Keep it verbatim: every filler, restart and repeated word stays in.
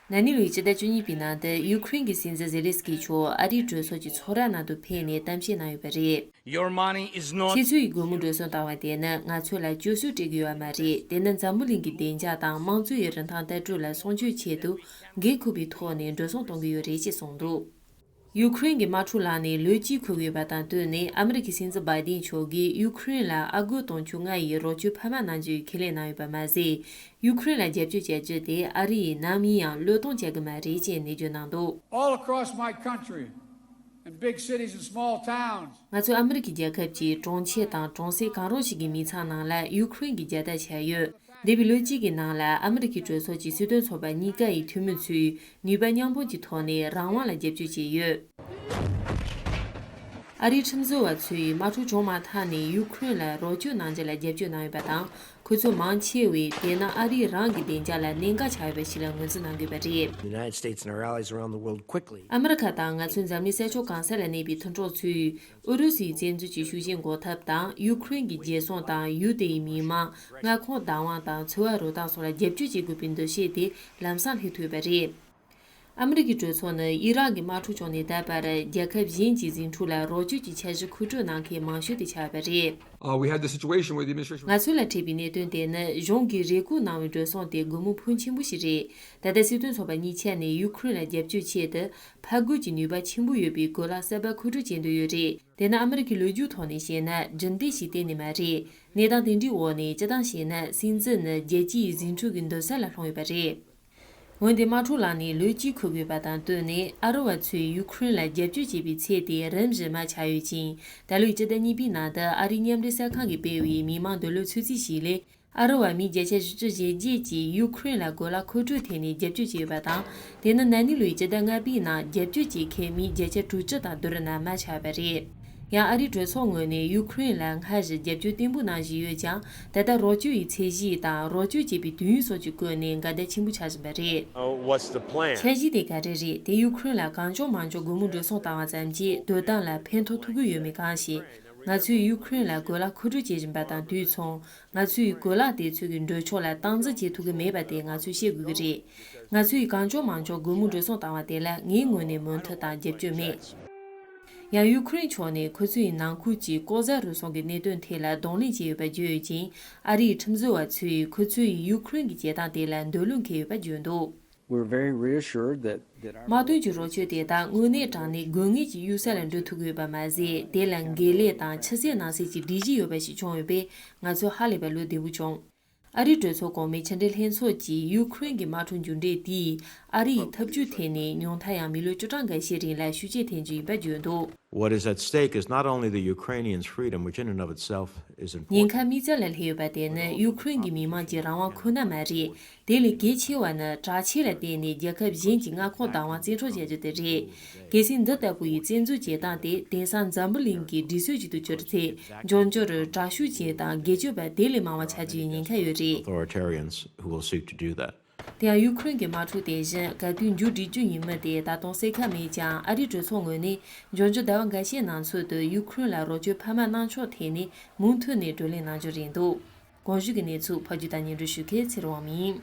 ན་ནིང་ལོའི་སྤྱི་ཟླ་བཅུ་གཉིས་པའི་ནང་དུ་ཡུ་ཁུ་རེན་གྱི་སྲིད་འཛིན་ཛེ་ལེན་སི་ཀི་མཆོག་ཨ་རིའི་གྲོས་ཚོགས་ཀྱི་ཚོགས་ར་ནང་དུ་ཕེབས་ནས་གཏམ་བཤད་གནང་ཡོད་པ་རེད། Your money is not ཁྱེད་ཚོས་སྒོར་མོ་འགྲོ་སོང་བཏང་བ་དེ་ནི་ང་ཚོ་ལ་སྐྱོ་གསོས་སྤྲད་ཀྱི་ཡོད་མ་རེད། དེ་ནི་འཛམ་བུ་གླིང་གི་བདེ་འཇགས་དང་དམངས་གཙོ་ཡི་རིན་ཐང་ལྟ་གྲུབ་ལ་སྲུང་སྐྱོབ་ཆེད་དུ་འགན་འཁུར་བའི་ཐོག་ནས་འགྲོ་སོང་གཏོང་གི་ཡོད་རེད་ཅེས་གསུངས་འདུག་ཡུ་ཁུ་རེན་གྱི་དམག་འཁྲུག་ལངས་ནས་ལོ་གཅིག་འཁོར་གྱི་ཡོད་པ་དང་བསྟུན་ནས། ཨ་མི་རི་ཀའི་སྲིད་འཛིན་བྷའི་ཏིན་མཆོག་གིས་ཡུ་ཁུ་རེན་ལ་ཨ་སྒོར་དུང་ཕྱུར་ལྔ་ཡི་རོགས་སྐྱོར་འཕར་མ་གནང་རྒྱུའི་ཁས་ལེན་གནང་ཡོད་པ་མ་ཟད། ཡུ་ཁུ་རེན་ལ་རྒྱབ་སྐྱོར་བྱ་རྒྱུ་དེ་ཨ་རི་ཡིས་ནམ་ཡིན་ཡང་བློས་གཏོང་བྱ་གི་མ་རེད་ཅེས་ནན་བརྗོད་གནང་འདུག All across my country, in big cities and small towns, ང་ཚོའི་ཨ་མི་རི་ཀའི་རྒྱལ་ཁབ་ཀྱི་གྲོང་ཁྱེར་དང་གྲོང་གསེབ་གང་རུང་ཞིག་གི་མི་ཚང་ནང་ལ་ཡུ་ཁུ་རེན་གྱི་རྒྱལ་དར་ཤར་ཡོད། འདས་པའི་ལོ་གཅིག་གི་ནང་ལ་ཨ་མི་རི་ཀའི་གྲོས་ཚོགས་ཀྱི་སྲིད་དོན་ཚོགས་པ་གཉིས་ཀ་ཡི་འཐུས་མི་ཚོས་ནུས་པ་མཉམ་སྤུངས་ཀྱི་ཐོག་ནས་རང་དབང་ལ་རྒྱབ་སྐྱོར་བྱས་ཡོད། ཨ་རིའི་ཁྲིམས་བཟོ་བ་ཚོས་དམག་འཁྲུག་བྱུང་མ་ཐག་ནས་ཡུ་ཁུ་རེན་ལ་རོགས་སྐྱོར་གནང་རྒྱུ་ལ་རྒྱབ་སྐྱོར་གནང་ཡོད་པ་དང་། ཁོ་ཚོ་མང་ཆེ་བས་དེ་ནི་ཨ་རིའི་རང་གི་བདེ་འཇགས་ལ་གནད་འགག་ཆགས་ཡོད་པ་ཞིག་ལ་ངོས་འཛིན་གནང་དགོས་པ་རེད། The United States and our allies around the world quickly. ཨ་མི་རི་ཁ་དང་ང་ཚོའི་འཛམ་གླིང་ས་ཕྱོགས་གང་ས་ལ་གནས་པའི་མཐུན་གྲོགས་ཚོས་ཨུ་རུ་སུའི་བཙན་འཛུལ་གྱི་ཤུགས་རྐྱེན་འགོག་ཐབས་དང་། ཡུ་ཁུ་རེན་གྱི་རྒྱལ་སྲུང་དང་ཡུལ་དེའི་མི་མང་མངའ་ཁོངས་བདག་དབང་དང་འཚོ་བ་རོལ་སྟངས་སོགས་ལ་རྒྱབ་སྐྱོར་བྱེད་དགོས་པའི་འདུ་ཤེས་དེ་ལམ་སང་སླེབས་ཐུབ་པ་རེད། ཨ་མི་རི་ཀའི་གྲོས་ཚོགས་ནི་ཨི་རག་གི་དམག་འཁྲུག་བྱུང་ནས་ད་བར་རྒྱལ་ཁབ་གཞན་གྱི་ཟིང་འཁྲུག་ལ་རོགས་སྐྱོར་གྱི་འཆར་གཞི་མཁོ་སྤྲོད་གནང་མཁན་མང་ཤོས་དེ་ཆགས་པ་རེད། Uh, we had the situation where the administration ང་ཚོ་ལ་འཕྲད་པའི་གནད་དོན་དེ་ནི་གཞུང་གིས་རེ་སྐུལ་གནང་བའི་འགྲོ་སོང་དེ་སྒོར་མོ་ཕོན་ཆེན་པོ་ཞིག་རེད། ད་ལྟ་སྲིད་དོན་ཚོགས་པ་གཉིས་ཆ་ནས་ཡུ་ཁུ་རེན་ལ་རྒྱབ་སྐྱོར་ཆེད་དུ་ཕར་རྒོལ་གྱི་ནུས་པ་ཆེན་པོ་ཡོད་པའི་གོ་ལག་གསར་པ་མཁོ་སྤྲོད་བྱེད་འདོད་ཡོད་རེད། དེ་ནི་ཨ་མི་རི་ཀའི་ལོ་རྒྱུས་ཐོག་ནས་བཤད་ན་རྒྱུན་ལྡན་ཞིག་གཏན་ནས་མ་རེད། གནས་སྟངས་དེ་འདྲའི་འོག་ནས་སྤྱིར་བཏང་བཤད་ན་སྲིད་འཛིན་ནི་རྒྱལ་སྤྱིའི་ཟིང་འཁྲུག་གི་འདུན་སར་ལ་ལྷུང་ཡོད་པ་རེད། འོན་ཏེ་དམག་འཁྲུག་ལངས་ནས་ལོ་གཅིག་འཁོར་དགོས་པ་དང་བསྟུན་ནས། ཨ་རི་བ་ཚོས་ཡུ་ཁུ་རེན་ལ་རྒྱབ་སྐྱོར་བྱེད་པའི་ཚད་དེ་རིམ་བཞིན་དམའ་ཆགས་ཡོད་ཅིང་། ད་ལོའི་སྤྱི་ཟླ་གཉིས་པའི་ནང་དུ་ཨ་རིའི་མཉམ་འབྲེལ་གསར་ཁང་གིས་སྤེལ་བའི་མི་མང་འདོད་བློའི་ཚོད་རྩིས་ཤིག་ལས། ཨ་རི་བ་མི་བརྒྱ་ཆ་བཞི་བཅུ་ཞེ་བརྒྱད་ཀྱིས་ཡུ་ཁུ་རེན་ལ་གོ་ལག་མཁོ་སྤྲོད་ཐད་ནས་རྒྱབ་སྐྱོར་བྱས་ཡོད་པ་དང་། དེ་ནི་ན་ནིང་ལོའི་སྤྱི་ཟླ་ལྔ་པའི་ནང་རྒྱབ་སྐྱོར་བྱེད་མཁན་མི་བརྒྱ་ཆ་དྲུག་ཅུ་དང་བསྡུར་ན་དམའ་ཆགས་པ་རེད། ཡང་ཨ་རིའི་གྲོས་ཚོགས་ངོས་ནས་ཡུ་ཁུ་རེན་ལ་སྔར་བཞིན་རྒྱབ་སྐྱོར་བརྟན་པོ་གནང་བཞིན་ཡོད་ཀྱང་། ད་ལྟ་རོགས་སྐྱོར་ཡི་ཚད་གཞི་དང་རོགས་སྐྱོར་བྱེད་པའི་དུས་ཡུན་སོགས་ཀྱི་སྐོར་ནས་འགལ་ཟླ་ཆེན་པོ་ཆགས་བཞིན་པ་རེད། Uh, what's the plan? འཆར་གཞི་དེ་ག་རེ་རེད། དེ་ཡུ་ཁུ་རེན་ལ་གང་བྱུང་མང་བྱུང་སྒོར་མོ་འགྲོ་སོང་བཏང་བ་ཙམ་གྱིས་དོ་དམ་ལ་ཕན་ཐོགས་ཐུབ་ཀྱི་ཡོད་མེད་གང་ཤེས། ང་ཚོས་ཡུ་ཁུ་རེན་ལ་གོ་ལག་མཁོ་སྤྲོད་བྱེད་བཞིན་པ་དང་དུས་མཚུངས། ང་ཚོས་གོ་ལག་དེ་ཚོ་གི་འགྲོ་ཕྱོགས་ལ་སྟངས་འཛིན་བྱེད་ཐུབ་ཀྱི་མེད་པ་དེ་ང་ཚོས་ཤེས་དགོས་ཀྱི་རེད། ང་ཚོས་གང་བྱུང་མང་བྱུང་སྒོར་མོ་འགྲོ་སོང་བཏང་བ་དེ་ལ་ངའི་ངོས་ནས་མོས་མཐུན་དང་རྒྱབ་སྐྱོར་མེད། ཡང་ཡུ་ཁུ་རེན་ཕྱོགས་ནས་ཁོ་ཚོའི་ནང་ཁུལ་གྱི་ལྐོག་ཟ་རུལ་སུངས་ཀྱི་གནད་དོན་ཐད་ལ་གདོང་ལེན་བྱས་ཡོད་པ་བརྗོད་ཡོད་ཅིང་། ཨ་རིའི་ཁྲིམས་བཟོ་བ་ཚོས་ཁོ་ཚོས་ཡུ་ཁུ་རེན་གྱི་བྱེད་སྟངས་དེ་ལ་འདོད་བློ་འཁེལ་ཡོད་པ་བརྗོད་འདུག We're very reassured that, that our དམག་དོན་གྱི་རོགས་སྐྱོར་དེ་དག་དངོས་གནས་དྲང་གནས་དགོས་ངེས་ཀྱི་གཡུལ་ས་ལ་འགྲོ་ཐུབ་ཀྱི་ཡོད་པ་མ་ཟད། དེ་ལ་འགན་ལེན་དང་ཕྱི་གསལ་ནང་གསལ་གྱི་སྒྲིག་གཞི་ཡོད་པ་ཞིག་བྱུང་ཡོད་པས། ང་ཚོ་ཧ་ལས་པ་བློ་བདེ་པོ་བྱུང་། ཨ་རིའི་གྲོས་ཚོགས་གོང་མའི་ཕྱི་འབྲེལ་ལྷན་ཚོགས་ཀྱིས་ཡུ་ཁུ་རེན་གྱི་དམག་འཁྲུག་མཇུག་འབྲས་དེས་ཨ་རི་ཡི་འཐབ་ཇུས་ཐད་ནས་ཉུང་མཐའ་ཡང་མི་ལོ་བཅུ་གྲངས་འགའ་ཤས་རིང་ལ་ཤུགས་རྐྱེན་ཐེབས་རྒྱུ་ཡིན་པ་བརྗོད་འདུག What is at stake is not only the Ukrainians' freedom, which in and of itself is ཉེན་important. ཁ་དམིགས་བསལ་ལ་སླེབས་ཡོད་པ་དེ་ནི་ཡུ་ཁུ་རེན་གྱི་མི་དམངས་ཀྱི་རང་དབང་ཁོ་ན་མ་རེད། དེ་ལས་གལ་ཆེ་བ་ནི་དྲག་ཆས་ལ་བརྟེན་ནས་རྒྱལ་ཁབ་གཞན་གྱི་མངའ་ཁོངས་བདག་དབང་བཙན་འཕྲོག་བྱ་རྒྱུ་དེ་རེད། གལ་སྲིད་འདི་ལྟ་བུ་ཡི་བཙན་འཛུལ་བྱེད་སྟངས་དེ་དེང་སང་འཛམ་བུ་གླིང་གི་སྒྲིག་སྲོལ་ཅིག་ཏུ་གྱུར་ཚེ། འབྱུང་འགྱུར་དྲག་ཤུགས་ཅན་དང་སྒེར་གཅོད་པ་དེ་ལས་མང་བ་ཆགས་རྒྱུའི་ཉེན་ཁ་ཡོད་རེད། Authoritarians who will seek to do that. དེ་ཡང་ཡུ་ཁུ་རེན་གྱི་དམག་འཁྲུག་དེ་བཞིན་ག་དུས་མཇུག་སྒྲིལ་རྒྱུ་ཡིན་མིན་དེ་ད་དུང་གསལ་ཁ་མེད་ཀྱང་། ཨ་རིའི་གྲོས་ཚོགས་ངོས་ནས་འབྱུང་འགྱུར་ཟླ་བ་འགའ་ཤས་ནང་ཚུད་དུ་ཡུ་ཁུ་རེན་ལ་རོགས་སྐྱོར་འཕར་མ་གནང་ཕྱོགས་ཐད་ནས་མུ་མཐུད་ནས་བགྲོ་གླེང་གནང་རྒྱུ་རེད་འདུག་གོང་ཞུས་ཀྱི་གནས་ཚུལ་ཕབ་སྒྱུར་དང་སྙན་སྒྲོན་ཞུ་མཁན་ཚེ་རིང་དབང་མོ་ཡིན།